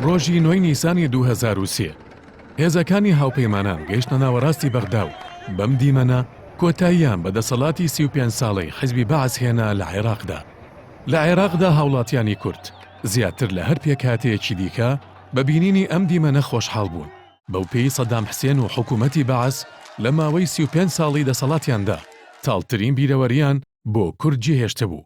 ڕۆژی نۆی نیسانی 2003 هێزەکانی هاوپەیمانان گەیشتنە ناوەڕاستی بەغدا و بەم دیمەنە کۆتاییان بە دەسەڵاتی 35 ساڵەی حیزبی بەعس هێنا لە عێراقدا. لە عێراقدا هاوڵاتیانی کورد زیاتر لە هەر پێکهاتەیەکی دیکە بە بینینی ئەم دیمەنە خۆشحاڵ بوون، بەوپێی سەدام حسێن و حکوومەتی بەعس لە ماوەی 35 ساڵی دەسەڵاتیاندا تاڵترین بیرەوەرییان بۆ کورد جێهێشتبوو.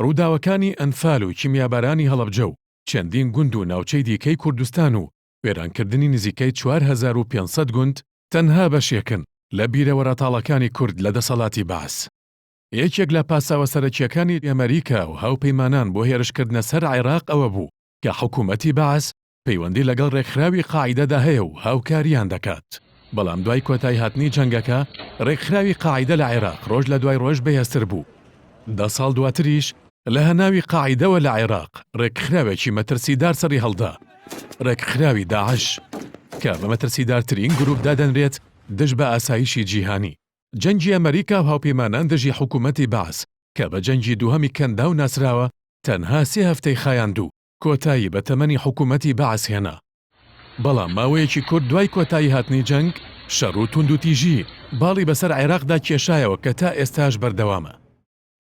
ڕووداوەکانی ئەنفال و کیمیابارانی هەڵەبجە و چەندین گوند و ناوچەی دیکەی کوردستان و وێرانکردنی نزیکەی 4500 گوند تەنها بەشێکن لە بیرەوەرە تاڵەکانی کورد لە دەسەڵاتی بەعس. یەکێک لە پاساوە سەرەکییەکانی ئەمەریکا و هاوپەیمانان بۆ هێرشکردنە سەر عێراق ئەوە بوو کە حکوومەتی بەعس پەیوەندی لەگەڵ رێکخراوی قاعیدەدا هەیە و هاوکارییان دەکات. بەڵام دوای کۆتاییهاتنی جەنگەکە، رێکخراوی قاعیدە لە عێراق رۆژ لە دوای رۆژ بەهێزتر بوو. دە ساڵ دواتریش لە هەناوی قاعیدەوە لە عێراق رێکخراوێکی مەترسیدار سەریهەڵدا، رێکخراوی داعش، کە بە مەترسیدارترین گروپ دادەنرێت دژ بە ئاسایشی جیهانی. جەنگی ئەمەریکا و هاوپەیمانان دژی حکوومەتی بەعس کە بە جەنگی دووهەمی کەنداو ناسراوە، تەنها سێ هەفتەی خایاند و کۆتایی بە تەمەنی حکوومەتی بەعس هێنا. بەڵام ماوەیەکی کورت دوای کۆتایی هاتنی جەنگ، شەڕ و توندوتیژی باڵی بەسەر عێراقدا کێشایەوە کە تا ئێستاش بەردەوامە.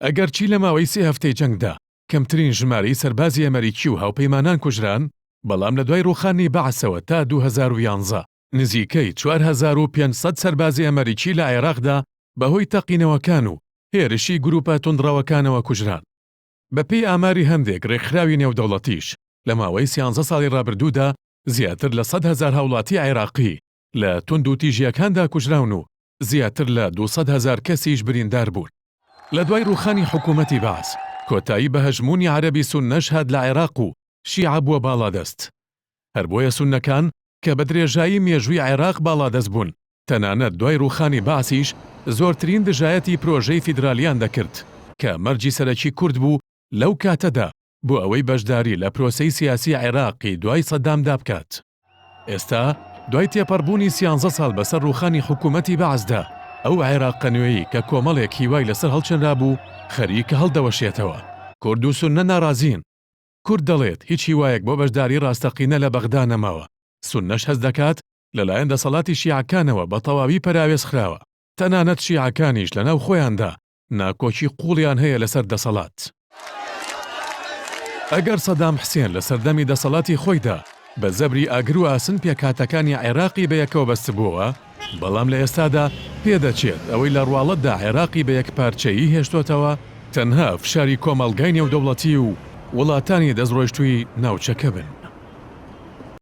ئەگەرچی لە ماوەی سێ هەفتەی جەنگدا کەمترین ژمارەی سەربازی ئەمەریکی و هاوپەیمانان کوژران، بەڵام لە دوای ڕووخانی بەعسەوە تا 2011، نزیکەی 4500 سەربازی ئەمەریکی لە عێراقدا بەهۆی تەقینەوەکان و هێرشی گروپە توندڕەوەکانەوە کوژران. بەپێی ئاماری هەندێک رێکخراوی نێودەوڵەتیش، لە ماوەی سیانزە ساڵی رابردوودا زیاتر لە 100,000 هاوڵاتی عێراقی لە توندوتیژییەکاندا کوژراون و زیاتر لە 200,000 کەسیش بریندار بوون. لە دوای رووخانی حکوومەتی بەعس، کۆتایی بە هەژموونی عەرەبی سوننەش هات لە عێراق و شیعە بووە باڵادەست. هەر بۆیە سوننەکان کە بە درێژایی مێژووی عێراق باڵادەست بوون، تەنانەت دوای ڕووخانی بەعسیش زۆرترین دژایەتی پرۆژەی فیدرالیان دەکرد کە مەرجی سەرەکی کورد بوو لەو کاتەدا بۆ ئەوەی بەشداری لە پرۆسەی سیاسی عێراقی دوای سەدامدا بکات. ئێستا دوای تێپەڕبوونی سیانزە ساڵ بەسەر ڕووخانی حکوومەتی بەعسدا، ئەو عێراقە نوێی کە کۆمەڵێک هیوای لەسەر هەڵچنرابوو خەریکە هەڵدەوەشێتەوە. کورد و سوننە ناڕازین. کورد دەڵێت هیچ هیوایەک بۆ بەشداری ڕاستەقینە لە بەغدا نەماوە، سوننەش هەست دەکات لەلایەن دەسەڵاتی شیعەکانەوە بە تەواوی پەراوێز خراوە، تەنانەت شیعەکانیش لەناو خۆیاندا ناکۆکی قووڵیان هەیە لەسەر دەسەڵات. ئەگەر سەدام حسێن لە سەردەمی دەسەڵاتی خۆیدا بە زەبری ئاگر و ئاسن پێکهاتەکانی عێراقی بەیەکەوە بەستبووەوە، بەڵام لە ئێستادا پێدەچێت ئەوەی لە ڕواڵەتدا عێراقی بە یەکپارچەیی هێشتۆتەوە تەنها فشاری کۆمەڵگای نێودەوڵەتی و وڵاتانی دەستڕۆیشتووی ناوچەکە بن.